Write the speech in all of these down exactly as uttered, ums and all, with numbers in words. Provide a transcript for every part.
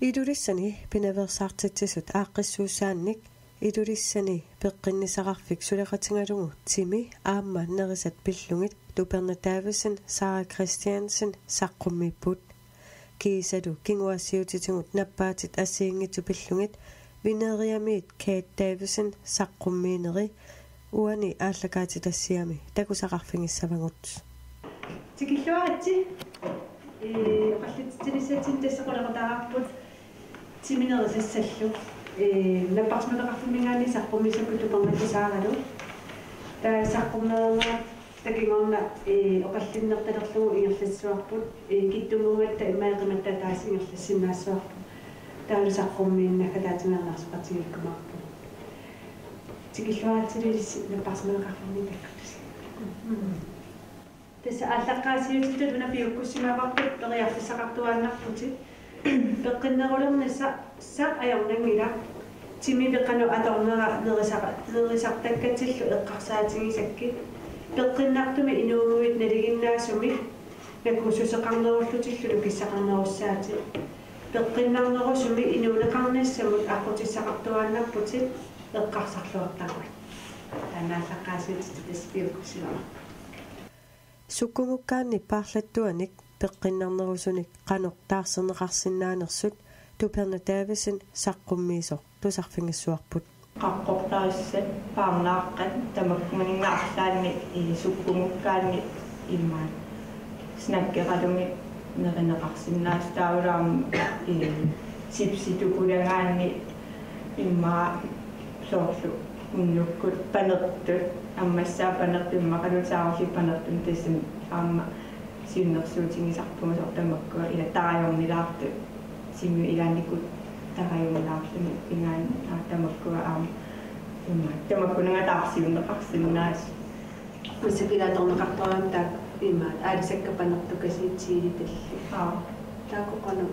Ilulissani pinaveersaartitsisut aaqqissuussaannik Ilulissani peqqinnissaqarfik suleqatigalugu timi aamma nerisat pillugit Tuperna Davidsen, Sara Christiansen saqqummiipput. Kiisalu kinguaassiuutitigut nappaatit assigiinngitsut pillugit Veneriamiit Kate Davidsen saqqummiineri uani aallakaatitassiami takusaqarfigissavagut. Tikilluaritsi. Ee, oqallitsitsinissatsinnut tassa qulequtaqarput timi nerisassallu. Ee, napparsimaneqarfimminngaanniit saqqummiissapput Tupernalu Saralu. Taava saqqummeernerat takunngoorna, ee, oqallinnertalerlugu ingerlassuarput, ee, kittunnguugatta immaqa qimatta ataaseq ingerlassinnaassuarput. Taavalu saqqummiinnakkataatingerlarsoqatigiikkumaarput. Tikilluaritsi Ilissi napparsimaneqarfimmi takkuttusi. Tassa aallaqqaasiutitut una piukkussimavarput periarfissaqartuaannarputit. Peqqinnerulernissaq ajornanngilaq. Timi peqqanut atornera nerisaqa-, nerisartakkatsillu eqqarsaatigisakkit. Peqqinnartumik inuuguit nalinginnaasumik nakuussuseqarnerullutillu nukissaqarnerussaatit. Peqqinnarnerusumik inuuneqarnissamut aqqutissaqartuaannarputit eqqarsarluartarput. Taanna aallaqqaasiutitut tassa piukkussimavarput. Sukkugukkaanni paarlattuanik peqqinnarnerusunik qanoq taarserneqarsinnaanersut Tuperna Davidsen saqqummiisoq tusarfigissavarput. Qaqqortarissat, paarnaaqqat, tamakkuninnga arlaanni, ee, sukkugukkaanni immaqa snackeralugit nerineqarsinnaasut taavalu aamma, ee, chipsit tukulagaanni immaqa soorlu unnukkut panertut, ammassaat panertut immaqalu saarulli panertut tassami aamma siunnersuutigisarpunga soorlu tamakkua ila tarajornilaartut timikkut ilaannikkut tarajornilaarluni pigaanni, aa, tamakkua aamma immaqa tamakkuninnga taarsiunneqarsinnaasut. Massakkut ila atorneqartoraanni taakku imaat aalisakkat panertukasiit chilitallit. Aa. Taakku qanoq,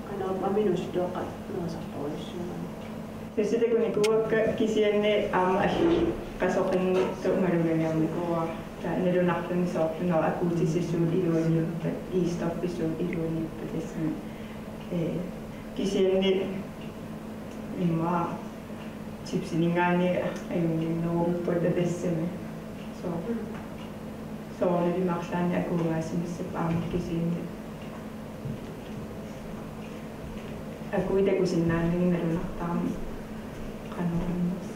qanoq aminuusutuaqqat nerisartorujussuugamik. Tassa takunikuuakka kisianni aamma allu qasoqinngitsoq maluginiarnikuuara. Taava nalunarluni soorlu una akuutissisuut iluaniippat, iistorpisuut iluaniippat tassami. Ee, kisianni immaqa chipsininngaanniit ajunngitsorujupput tassami. Soo-, soorunami arlaanni akuugaasimassapput aamma kisianni. Akuuit takusinnaanagit nalunartarami qanoq immaqa.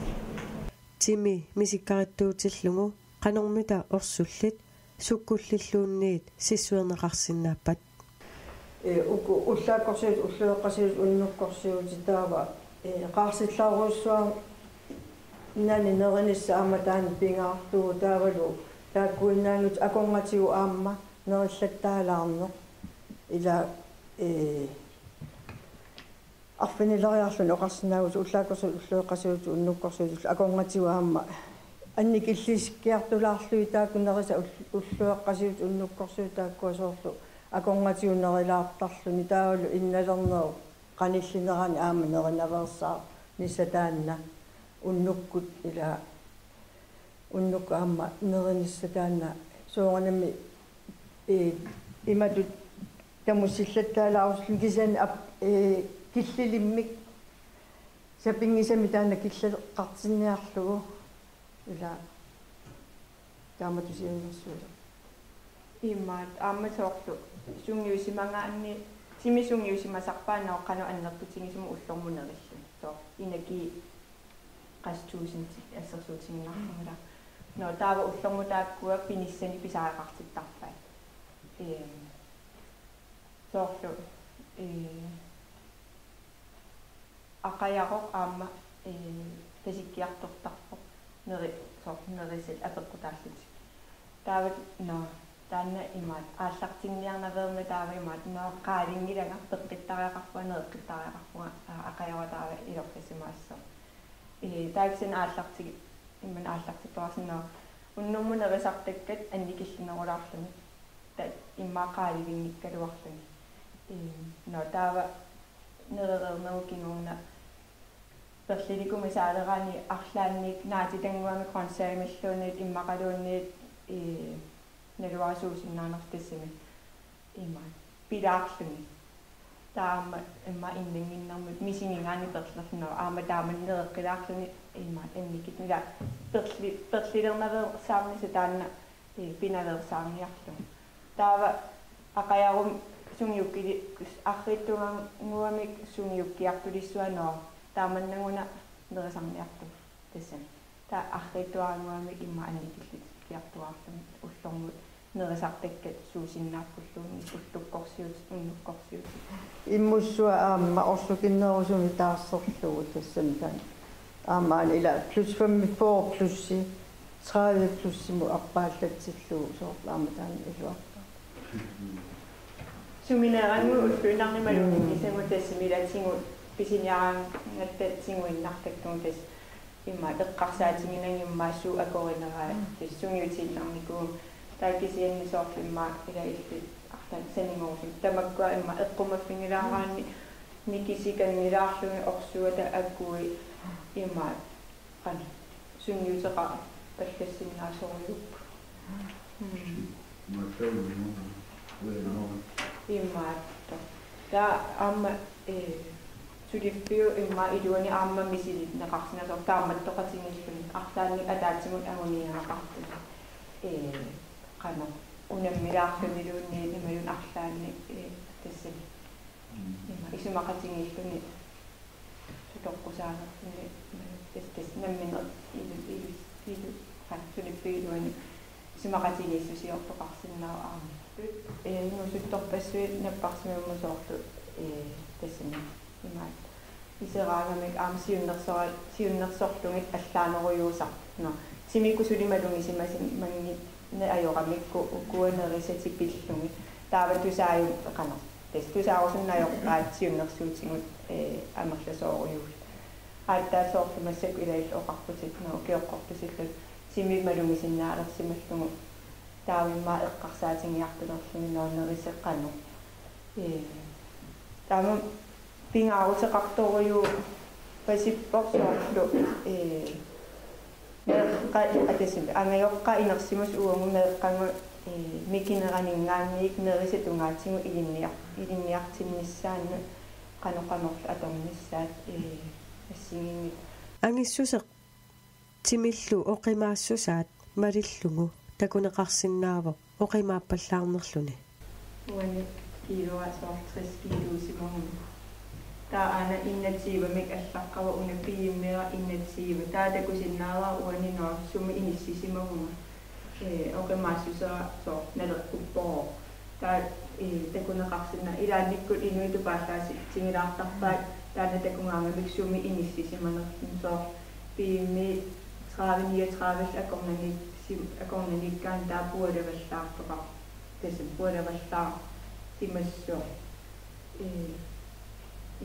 Timi misikkarittuutillugu qanormita orsullit sukkullilluunniit sissuerneqarsinnaappat. Ee, uku ullaakkorsiutit, ulloqeqqasiutit, unnukkorsiutit taava, ee, qaarsillaarujussuarnani nerinissaq aamma taanna pingaartuuvoq taavalu taakkuinnaanngitsut akornatigut aamma nerillattaalaarneq. Ila, ee, arfinileriarluni oqarsinnaavugut ullaakkorsiutit, ulloqeqqasiutit, unnukkorsiutit akornatigut aamma annikillisikkiartulaarlugit taakku nerisat ull-, ulloqeqqasiutit, unnukkorsiutit taakkua soorlu akornatigut nerilaartarluni taavalu innalernerup qanillinerani aamma nerinaveersaarnissaq taanna unnukkut ila unnukkut aamma nerinissaq taanna soorunami, ee, imatut tamussillattaalaarusulluni kisianni ap-, ee, killilimmik sapinngisamik taanna killeqartinniarlugu ila taamatut siunnersuisoq. Imaat aamma soorlu sungiusimagaanni timi sungiusimasarpaa qanoq annertutigisumik ullormut nerilluni. Soorlu energi qassit tuusintit assersuutigiinnarlugu ila. Nå, taava ullormut taakkua pinissanik pisariaqartittarpaat. Ehm, soorlu, eh, aqajaroq aamma, eh, tasikkiartortarpoq neri-, soorlu nerisat apeqqutaallutik. Taava, nå, taanna imaat aallartinniarnaveermat taava imaat, nå, qaalinngilara peqqittariaqarpunga, nereqqittariaqarpunga, aa, aqajaroq taava ilorrisimaassaaq. Ee, taava kisianni aallarti-, immaqa aallartittoqarsinnaavoq. Unnummut nerisartakkat annikillinerulaarluni. Ta-, immaqa qaalivinngikkaluarluni. Ee, nå, taava nerereernerup kingorna perlilikumi saalerani arlaannik naatitannguamik grøntsagemilluunniit immaqaluunniit, ee, naluara suusinnaanersoq tassami. Imaat. Pilaarluni. Taama immaqa innannginnermut misigigaanni perlerlugu aamma taama nereqqilaarluni immaqa annikitsunik ila perli-, perlilernaveersaarnissaq taanna ee, pinaveersaarniarlugu. Taava aqajarumi sungiukkili-, arriitsunnguamik sungiukkiartulissuanngorpoq taamannaguna nerisarniarlugu tassami. Taava arriitsunnguamik immaqa annikilliartuaarlugit ullormut nerisartakkat suusinnaappulluunniit ullukkorsiutit unnukkorsiutit. Immussuaq aamma orsukinnerusumik taarserlugu tassami taanna. Aamma aana ila plus femogfyrre plus tredive plus-imut appaallatsillugu soorlu aamma taanna iluarpaa. Sumineerannguit ulluinnarni malunninngisagut tassami ilatigut pisiniaraangatta tiguinnartakkagut tassa immaqa eqqarsaatiginagit immaqa suut akuerinerai tassa sungiutiinnarnikuuvugut taava kisianni soorlu immaqa ila illit arlaat sanigoorusut tamakkua immaqa eqqumaffigilaaraanni nikisikannilaarlugit orsuata akui immaqa qanoq sunniuteqarpallassinnaasorujuupput. Mm. Imaattoq. Taava aamma, ee, suliffiup immaqa iluani aamma misilinneqarsinnaasoq taamaattoqatigiilluni arlaannik ataatsimut anguniagaqartuni. Ee, qanoq unammilaarluniluunniit imaluunniit arlaannik, ee, tassani. Ima isumaqatigiilluni sutoqqusaanerluni tassa, tassa nammineq ilu, ilu, ilu, qanoq suliffiup iluani isumaqatigiissusiortoqarsinnaavoq aamma. Ee, inuusuttorpassuit napparsimammut soorlu, ee, tassami imaattoq. Iseraagamik aamma siunnersora-, siunnersorlugit allaanerujussuusarpoq. Nå, timikkut suli malugisimasimannginneq ajoramikku ukua nerisatik pillugit. Taava tusaajummik qanoq. Tassa tusaarusunneq ajorpaat siunnersuutigut, ee, amerlasoorujuullugit. Aatsaat soorlu massakkut ilaallu oqarputit, nå, ukioqqortusillutit timi malugisinnaalersimallugu. Taava immaqa eqqarsaatigiartulerlugit, nå, neriseq qanoq. Ee, taama pingaaruteqartorujuuppasippoq soorlu, ee, meeqqa-, atasim, angajoqqat inersimasut uagut meeqqagut, ee, mikineraninngaanniit nerisat tungaatigut ilinniar-, ilinniartinnissaannut qanoq qanorlu atornissaat, ee, assigiinngitsut. Angissuseq timillu oqimaassusaat malillugu takuneqarsinnaavoq oqimaappallaarnerluni. Uani kiiluat soorlu tres kiiluusimaguma. Taava aana enogtyvemik allaqqavoq una B M I-ra enogtyve. Taava takusinnaavara uani, nå, sumi inissisimaguma. Ee, oqimaassusera soorlu naleqquppoq. Taava, ee, takuneqarsinnaavoq ilaannikkut inuit tupaallaatigilaartarpaat taanna takugaangamik sumi inissisimanerluni soorlu B M I tredive niogtredive akornanni-, sim-, akornanniikkaanni taava pualavallaartoqar-, tassami pualavallaarsimassaaq. Ee,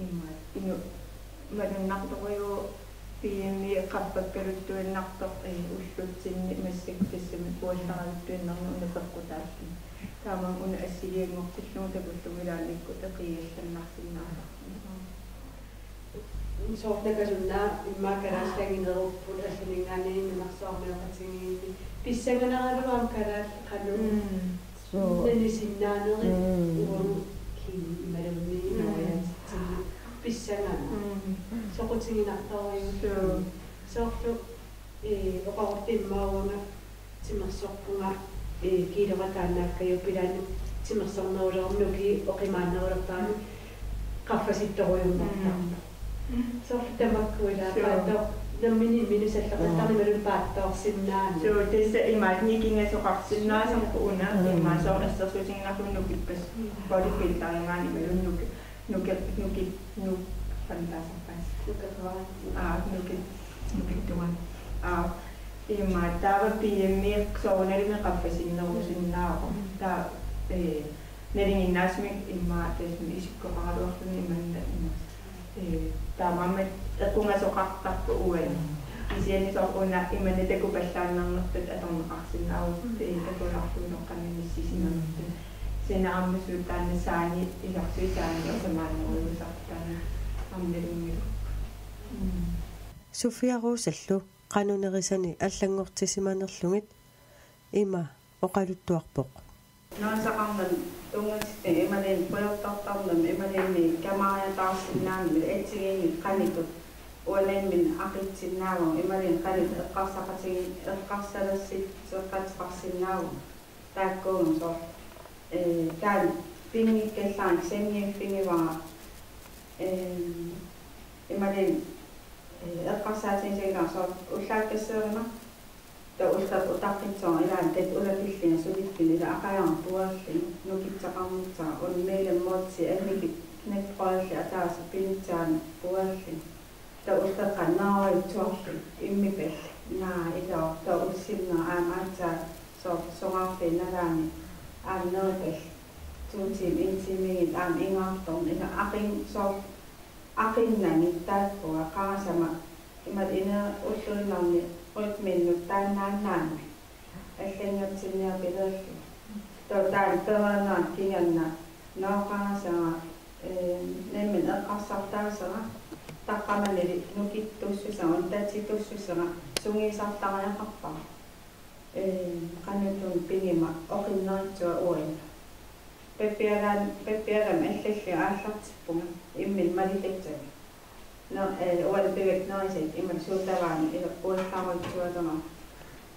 imaattoq. Inu-, malunnartorujuuvoq B M I qaffakkaluttuinnartoq, ee, ullutsinni massakkut tassami puallariluttuinnarnut una peqqutaalluni. Taamaammat una assilianngortillugu takullugu ilaannikkut eqiallannarsinnaasarput. Soorlu takusinnaavara immaqa kalaallit anginerupput allaninngaanniit nunarsuarmioqatigiinni. Pissanganaraluaq aamma kalaallit qanoq. Mm. Suu. Nanisinnaaneri Mm. uagut kini imaluunniit Mm. nooriaatitsinni pissanganaq. Mm. Soqutiginartorujuuvoq. Suu. Soorlu, ee, oqarutta immaqa uanga timersorpunga, ee, kiiluat taannaakkajupput ilaanni timersornerulermat nukiit oqimaannerulertarami qaffasittorujunnertarpoq. Mm. Soorlu tamakku ila Suu. paattoor-, nammineq imminut salleqattaarneq Mm. imaluunniit paatsoorsinnaanera. Suu, tassa imaattoq nikingasoqarsinnaasarpoq una, Mm. imaattoq soorlu assersuutigiinnarlugu nukippas-, Mm. bodybuilderinngaanniit imaluunniit nuki-, nuki-, nuki-, fantaaserpaas. Nukertuaat. Aa, nuki-, nukittuaat. Aa, imaattoq taava B M I soorunalimi qaffasinnerusinnaavoq. Mm. Taava, ee, nalinginnaasumik immaqa tassami isikkoqaraluarluni imanna imaattoq. Ee, taamaammat equngasoqartarpoq uani. Kisianni soorlu una imanna takupallaannarnerput atorneqarsinnaavoq, ee, takulaarlugu noqqanut inissisimanerput. Kisianni aamma suut taanna saani, ilarsuit saani samaannerujussuusarput taanna aamma nalunngilarput. Mm. Sofia Rosallu qanoq nerisani allanngortisimanerlugit ima oqaluttuarpoq. Naasaqarnani tunngasut imaluunniit pujortartartut Imaluunniit kamariataarsinnaanngilaq assigiinngitsut qanoq uanga imminut aqitsinnaavunga, imaluunniit qanoq eqqarsaqatigi-, eqqarsalassitseqateqarsinnaavunga. Taakkuupput soorlu, ee, taanna pinngikkallaanngilaq, senngiiffigivara, ee, imaluunniit, ee, eqqarsaatigisagara soorlu ullaakkasseerima. Taava ullut utaqqitsoorput ilaanni tat ulapillunga suliffinni, ila aqajarama pugallugu nukittoqarnissara, una meelammuutsi annikip netballip ataaseq pinitsaanut pugallugu. Taava ullukkut naarujussuarlugu immipallu. Naa, ila taava ussinnera aamma aatsaat soorlu sungaarfiit nalaanni aamma neripallu. To timer, en timemiit aamma ingaartorneq. Ila aqin-, soorlu aqinnani taakkua qarasama imaluunniit ulluinnarni rytminnut taannaannaanut allanngortinniarpilerlugu. Taava taanna pereerneranut kingorna nooqarasara, ee, nammineq eqqarsartaasara, taqqamanili nukittussusera, una tatitussusera, sungiusartariaqarpara. Ee, qanoq-una pigima oqinneritsua uanga. Pappialaan-, pappialaamik allallugu aallartippunga imminut maligassagama. Nå, ee, uanga pigassaq nerisat imaluunniit suut tamaani ila puallaruitsualerama.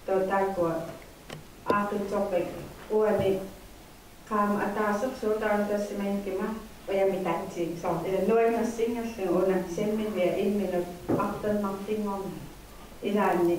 Taava taakkua aaqqissorpakka uani qaammat ataaseq suut taanna tassamaanngimmat ujamitaatsi. Soorlu ila nuannersinngorlugu una sammilia imminut artornartinngormat. Ilaanni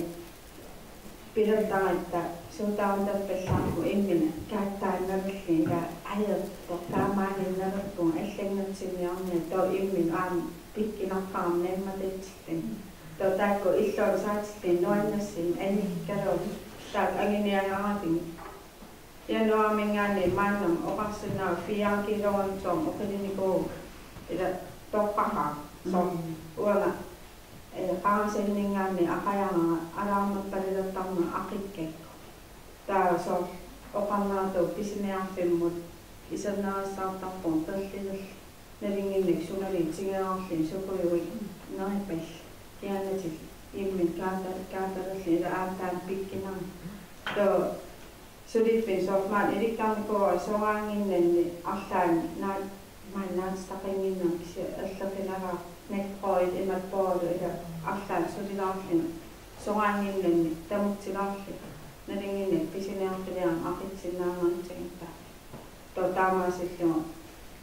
pilertaratta suut taanna tappallaarput imminut kaattaannarluni ila ajortoq taamaannerpunga allanngortinniarnera, taava imminut aamma pikkunartarami nammatatilluni. Taava taakku illoqarfiit saatillugit nuannersunik annikkaluarlugit taakku anguniagarakkit. Januaarimiinngaanniit maannamut oqarsinnaavoq fire kilometerimik oqilinnikuuara ila toqqaqaaq. Soorlu, mm, uanga, ee, qarasanninngaanniit aqajarama alaarnerpalilertarnera aqikkakku. Taava soorlu oqarneratut pisiniarfimmut isernerissaartarpugut perlilerlugu. Nalinginnaasumik sunaluunniit tigoriarlugit sukujuit neripallu. Kingornatillu imminut kaata-, kaatalerlugu ila aatsaat pikkunarami. Taava suliffimmi soorlu maani ilikkarnikuuara soraannginnanni arlaanni naak maannaatitaqannginnama kisianni erloqinagara netball imaluunniit ball ila arlaanni sulilaarluni soraannginnanni tamutsilaarlugu. Nalinginnaasumik pisiniarfiliarama aqitsinnaanngortigigatta. Taava taamaasillugu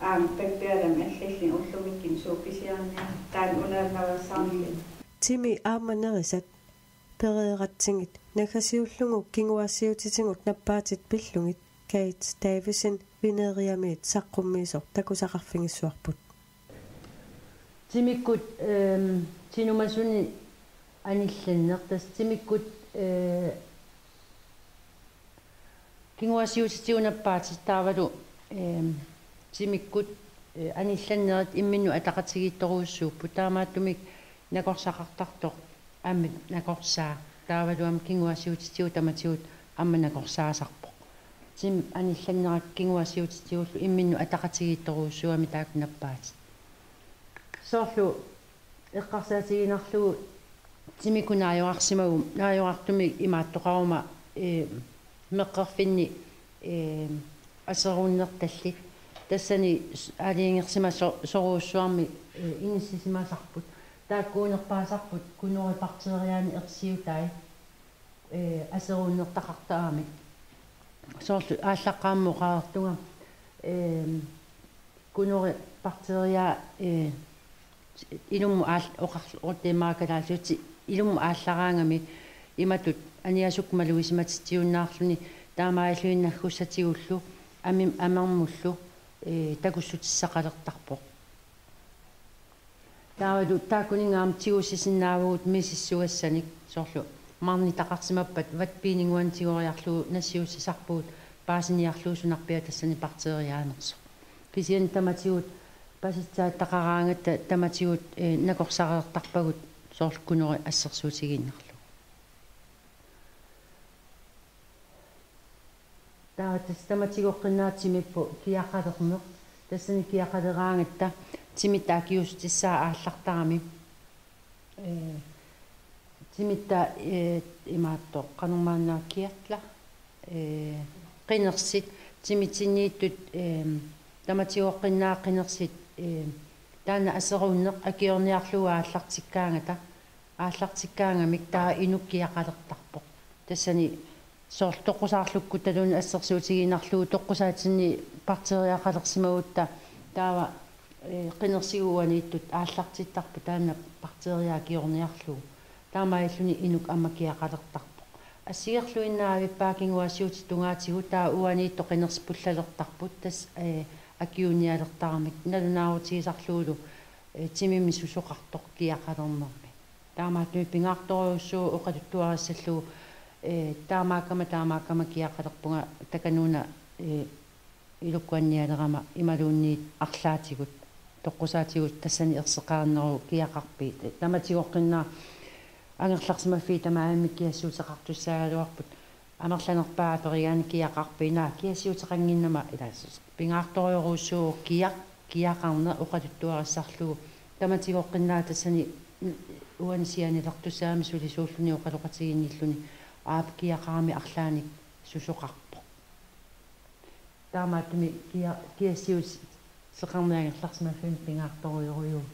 aamma pappialaamik allallugu ullumikkut suut pisiariniarlugu taanna unaannavassaarlugu. Timi aamma nerisat pereeratsigit naggasiullugu kinguaassiuutitigut nappaatit pillugit Kate Davidsen Veneriamiit saqqummiisoq takusaqarfigissavarput. Timikkut, ehm, tinumasunik anillanneq, tassa timikkut, eh, kinguaassiuutitigut nappaatit taavalu, ehm, timikkut, eh, anillannerit imminnut ataqatigiittorujussuupput, taamaattumik nakorsaqartartoq aamma nakorsaa. Taavalu aamma kinguaassiuutitigut tamatigut aamma nakorsaasarpoq. Timip anillannerakku kinguaassiuutitigullu imminnut ataqatigiittorujussuugami taakku nappaatit. Soorlu eqqarsaatiginarlugu timikkut naajorarsimagu, naajorartumik imaattoqaruma, ee, meqqerfinni, ee, aserunnertallit. Tassani s-, aalajangersimasut so-, sorujussuarmik, ee, inissisimasarput. Taakkuunerpaasarput kunori bakterianik ersiutai, ee, aserunnertaqartaramik. Soorlu aallaqqaammut oqareertunga, ee, kunori bakteria, ee, ilummut aal-, oqar-, oqartut immaqa kalaallisut ilummut aallaraangami imatut aniaasukkut malugisimatitsiunnaarluni taamaalluinnakkut naggusatigullu amim-, amermullu, ee, takussutissaqalertarpoq. Taavalu taakkuninnga aamma tigussisinnaavugut misissugassanik, soorlu marnitaqarsimappat vatpiininnguanik tigoriarlugu nassiussisarpugut paasiniarlugu sunarpiaq tassani bakteriaanersoq. Kisianni tamatigut pasitsaattaqaraangatta tamatigut, eh, nakorsareertarpagut soorlu kunori assersuutigiinnarlugu. Taava tassa tamatigoqqinnaaq timipput kiaqalerneq. Tassani kiaqaleraangatta timitta akiuussutissaa aallartarami. Ee, timitta, ee, imaattoq, qanormaanna, kiatla, ee, qinersut, timitsinniittut, ee, Tamatigoqqinnaaq qinersit, ee, taanna aseruunneq akiorniarlugu aallartikkaangata, aallartikkaangamik taava inuk kiaqalertarpoq. Tassani soorlu toqqusaarlukkutta taanna assersuutigiinnarlugu toqqusaatsinni bakteeriaqalersimagutta taava, ee, qinersigut uaniittut aallartittarput taanna bakteeriat akiorniarlugu. Taamaalilluni inuk aamma kiaqalertarpoq. Assigerluinnaavippaat kinguaassiuutit tungaatigut taava uaniittoq qinersippullalertarput tassa, ee, akiuunnialertaramik nalunaarutigisarlugulu, ee, timimmi susoqartoq kiaqalernermi. Taamaattumik pingaartorujussuuvoq oqaluttuarissallugu, ee, taamaakkama, taamaakkama kiaqalerpunga takanuuna, ee, ilukkuannialerama imaluunniit arlaatigut, toqqusaatigut tassani erseqqarinneruvoq kiaqarpit. Tamatigoqqinnaaq angerlarsimaffiit tamarmik kiassiuteqartussaagaluarput. Amerlanerpaat aperigaanni kiaqarpit, naa, kiassiuteqannginnama ilaa, pingaartorujorujussuuvoq kiaq-, kiaqarneq oqaluttuarissarlugu. Tamatigoqqinnaaq tassani uani sianilertussaagami sulisuulluni oqaloqatigiinnilluni aap kiaqarami arlaannik susoqarpoq. Taamaattumik kia-, kiassiuteqarneq angerlarsimaffimmi pingaartorujorujuuvoq.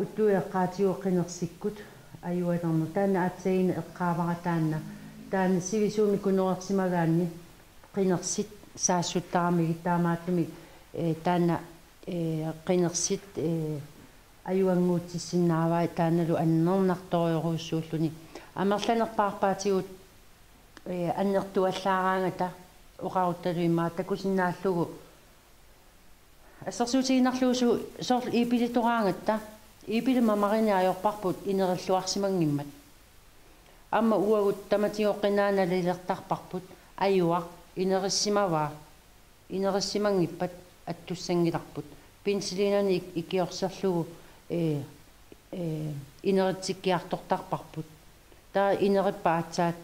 Uttuit eqqaatigut qinersikkut ajualernut. Taanna aatsaannguaq eqqaavara taanna. Taanna sivisuumik kunoreersimagaanni qinersit saassuttaramigit taamaattumik, ee, taanna, ee, qinersit, ee, ajuannguutissinnaavai taannalu annernartorujorujussuulluni. Amerlanerpaarpaatigut, ee, annertuallaaraangata oqaruttalu immaqa takusinnaallugu assersuutigiinnarlugu su-, soorlu iipilitoraangatta, iipilit mamarineq ajorparput inerilluarsimanngimmat. Aamma uagut tamatigoqqinnaaq nalilertarparput ajuaq inerissimavaa, inerissimanngippat attussanngilarput. Penicillinimik ik-, ikiorserlugu, ee, ee, ineritsikkiartortarparput. Taava inerippat aatsaat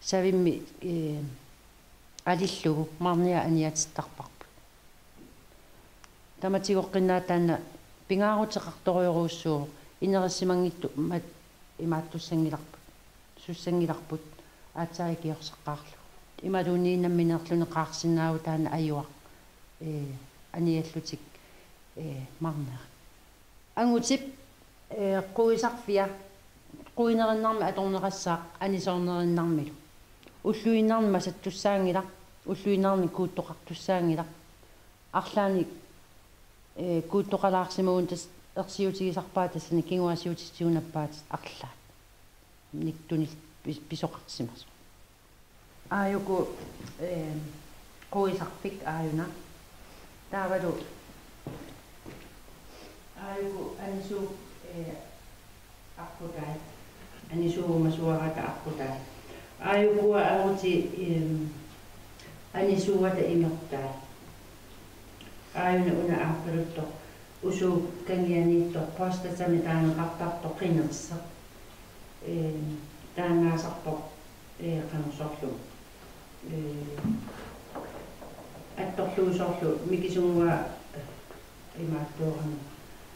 savimmi, ee, alillugu marniaq aniatittarparput. Tamatigoqqinnaaq taanna pingaaruteqartorujorujussuuvoq, inerissimanngitsummat imaattussanngilarput, sussanngilarput aatsaat ikiorseqqaarlugu. Imaluunniit nammineerluni qaarsinnaavugut taanna ajuaq, ee, aniallutik, ee, marneq. Angutip, ee, quiisarfia, quiinerinnarmi atorneqassaaq anisoornerinnarmilu. Ulluinnarni masattussaanngilaq, ulluinnarni kuuttoqartussaanngilaq. Arlaannik, ee, kuuttoqalaarsimagunik tassa ersiutigisarpaat tassani kinguaassiuutitigut nappaatit arlaat. Nittunil pis-, pisoqarsimasoq. Aajuku, ee, quiisarfik aajuna. Taavalu aajuku anisuup, ee, aqqutai. Anisuup uumasuarata aqqutai. Aajukua angutit, em, anisuuata imertai. Aajuna una aappaluttoq usuup kangianiittoq prostatamik taaneqartartoq qinerseq. Em, taannaasarpoq, ee, qanorsorlu, ee, attorlugu soorlu mikisunnguaq, ee, imaattuarami,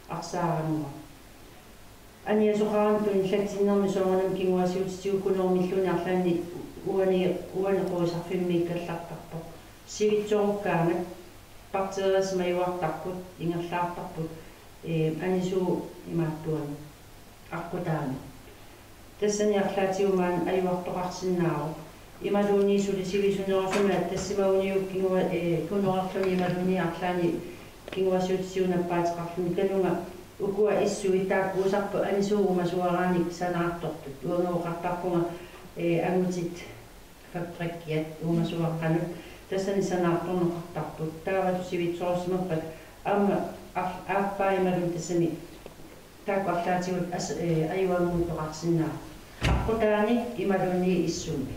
arsaarannguaq. Aniasoqarani tunillatsinnermi soorunami kinguaassiuutitigut kunormilluni arlaanni uani, uani quiisarfimmiikkallartarpoq. Sivitsorukkaangat bakteeriat majuartarput, ingerlaartarput, ee, anisuup imaattuani, aqqutaani. Tassani arlaatigut maani ajuartoqarsinnaavoq. Imaluunniit suli sivisunerusumik attassimaguniuk kingua-, ee, kunoreerluni imaluunniit arlaanni kinguaassiuutitigut nappaateqarluni kanunga ukua issuit taakkuusarput anisuup uumasuaraanik sanaartortut. Uanga oqartarpunga, ee, angutit fabrikkiat uumasuaqqanut tassani sanaartorneqartarput. Taava sivitsorusimappat aamma ar-, aappaa imaluunniit tassani taakku arlaatigut as-, ee, ajuannguuttoqarsinnaavoq. Aqqutaani imaluunniit issummi.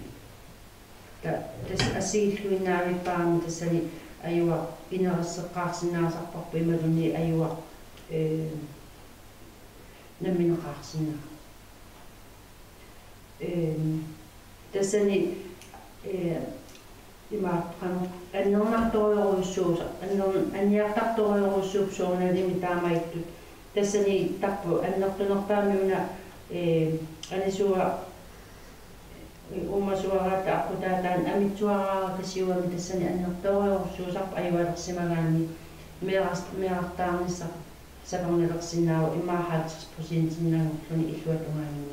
Ta-, tassa assigiilluinnavipparami tassani ajuaq inerisseqqaarsinnaasarparput imaluunniit ajuaq, ee, nammineqaarsinnaavoq. Em, tassani, ee, imaattoqarneq annernartorujorujussuusoq, anner-, anniartartorujorujussuupput soorunalimi taamaattut. Tassaniittarput annertunerpaamik una, ee, anisuua Uumasuaraata aqqutaataani amitsuaraara Kasiuami tassani annertoorujussuusarpoq ajualersimagaanni meeras-, meerartaarnissaq sapernalersinnaavoq immaqa halvtreds procentinngorluni illuatungaanut.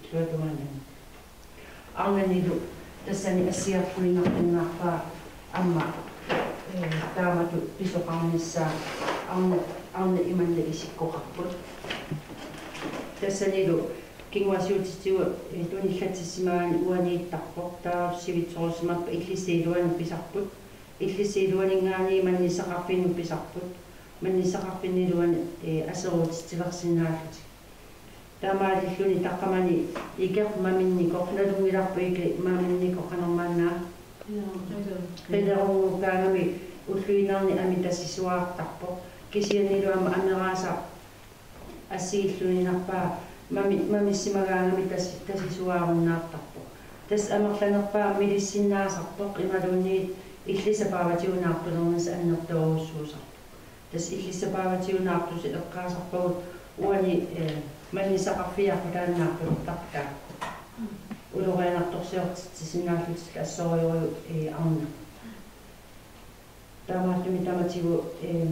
Illuatungaanut. Arnanilu tassani assiarluinnartuinnarpaa aamma, eh, taamatut pisoqarnissaa arnat, arnat imannak isikkoqarput. Tassanilu kinguaassiuutitigut, eh, tunillatsissimagaanni uaniittarpoq, taava sivitsorussimapput, illissi iluani pisarput. Illissi iluaninngaanniit mannissaqarfinnut pisarput. Mannissaqarfinni iluani, eh, aseruutitsilersinnaallutik. Taamaalilluni taqqamani ikeq maminnikoq, nalunngilarput ikeq maminnikoq qanormaanna. Qilerunnguugaangami ulluinnarni amitut tasisuaartarpoq. Kisiannilu aamma ameraasaq assigilluinnarpaa mami-, mamissimagaangami tasi-, tasisuaarunnaartarpoq. Tassa amerlanerpaaq milissinnaasarpoq imaluunniit illissi paavatigut naartulernissaa annertoorujussuusarpoq. Tassa illissi paavatigut naartussat eqqaasarpagut uani, eh, mannissaqarfiit aqqutaani naartulertarput taakku. Ulorianartorsiortitsisinnaallutillu assorujuuvoq, eh, arnaq. Taamaattumik tamatigut, eh,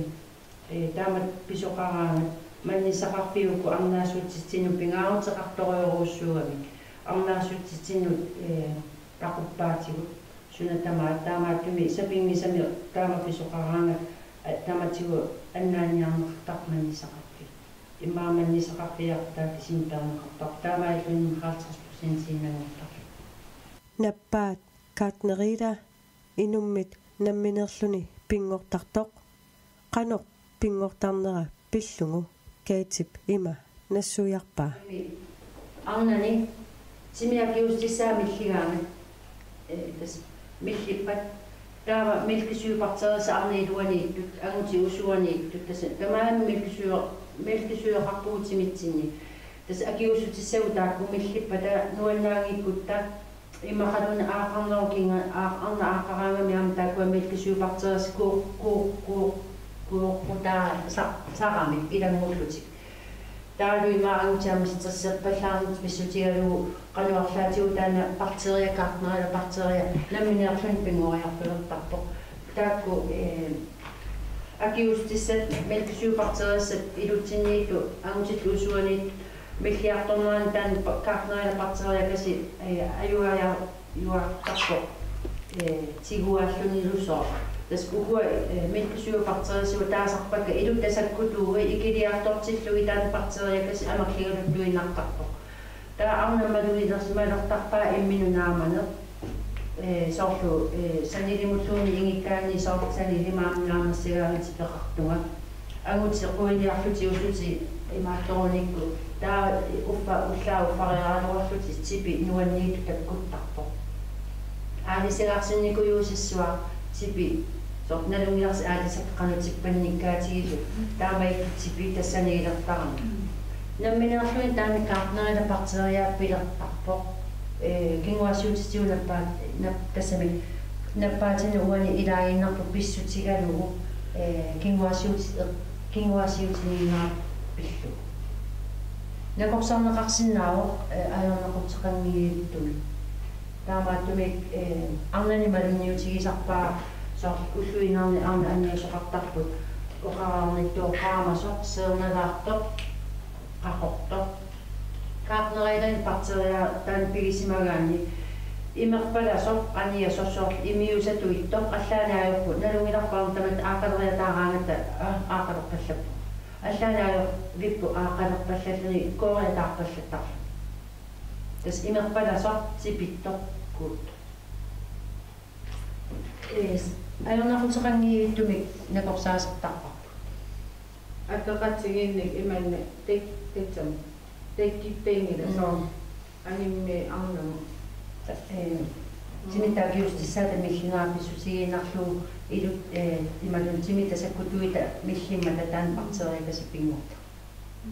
eh, taamatut pisoqaraangat mannissaqarfiit uku arnaassutsitsinnut pingaaruteqartorujorujussuugamik. Arnaassutsitsinnut, eh, taquppaatigut. Suna tamaat, taamaattumik sapinngisamik taama pisoqaraangat, a-, tamatigut annaanniarneqartarpoq mannissaqarfiit. Immaqa mannissaqarfiit aqqutaani kisianni peerneqartarpoq. Taamaalilluni halvtreds procentiinnanngortarpoq. Nappaat gartnerila inummit nammineerluni pinngortartoq. Qanoq pinngortarnera pillugu Katep ima nassuiarpaa. Arnani timi akiuussutissaat milligaangat, eh, tassa millippat. Taava mælkesyrebakteriat arnat iluaniittut, angutit usuaniittut, tassa tamarmik mælkesyre-, mælkesyreqarpugut timitsinni. Tassa akiuussutissagut taakku millippata nuannaanngikkutta, immaqaluunniit aaqqarnerup kinga-, aaq-, arnaq aaqqaraangami aamma taakkua mælkesyrebakteriat kuu-, kuu-, kuu-, kuuqqutaa sa-, saramik ilanngullutik. Taavalu ima angutit aamma stresserpallaarnatik pissutigalugu qanoq arlaatigut taanna bakteria, gartnerella bakteria, nammineerluni pinngoriartulertarpoq. Taakku, eh, akiuussutissat, mælkesyrebakteriassat ilutsinniittut, angutillu usuaniittut, milliartornerani taanna ba-, gartnerella bakteriakasik, eh, ajuaajaajuartarpoq, eh, tiguaallunilusooq. Tassa ukua, eh, mælkesyrebakteriassat taasarpakka iluttut sakkutuui ikiliartortillugit taanna bakteriakasik amerligaluttuinnartarpoq. Taava arnaq malugilersimalertarpaa imminut naamaneq. Eh, soorlu, eh, sanilimulluunniit ingikkaanni soorlu sanilima aamma naamassagaangatik peqartunga. Angutit quiliarlutik usutit imaattorunikku. Taava uffa, ullaaq uffariaraluarlutik tipi nuanniittut takkuttarpoq. Aalisagarsinnikujuusassuaq tipi, soorlu nalunngilarsi aalisakkat qanoq tippannikkaatigisut, taamaattut tipi tassaniilertarami. Nammineerluni taanna gartnerella bakteriat pilertarpoq, eh, kinguaassiuutitigut nappaat-, nap-, tassami nappaatinik uani ilaaginnarpoq pissutigalugu, eh, kinguaassiuuti-, kinguaassiuutiniinnera pillugu. Nakorsarneqarsinnaavoq, eh, ajornaquteqanngitsumik. Taamaattumik, eh, arnani malunniutigisarpaa soorlu ulluinnarni arnat anniusoqartarput, oqarnittooq qaamasoq, seernalaartoq, qaqortoq. Gartnerellani bakteriat taanna pigisimagaanni imerpalasoq, aniasoq, soorlu imiusatuittoq, allaanni ajorput, nalunngilarput aamma tamatta aaqqaleriataaraangatta, aa, aaqqalerpallaarpoq. Allaanni ajorvipput aaqqalerpallalluni kooriataarpallattarluni. Tassa imerpalasoq tipittoq kuuttoq. Yes. Ajornaquteqanngitsumik nakorsaasartarparput. Akeqatigiinnik imannak tak-, tassami. Takkittanngilaq. Mm. Soorlu animmi arnamut. Eh, timitta akiuussutissaata milligaangat pissutigiinnarlugu ilut, eh, imaluunniit timitta sakkutuita millimmata taanna bakteriakasik pinngortarpoq. Mm.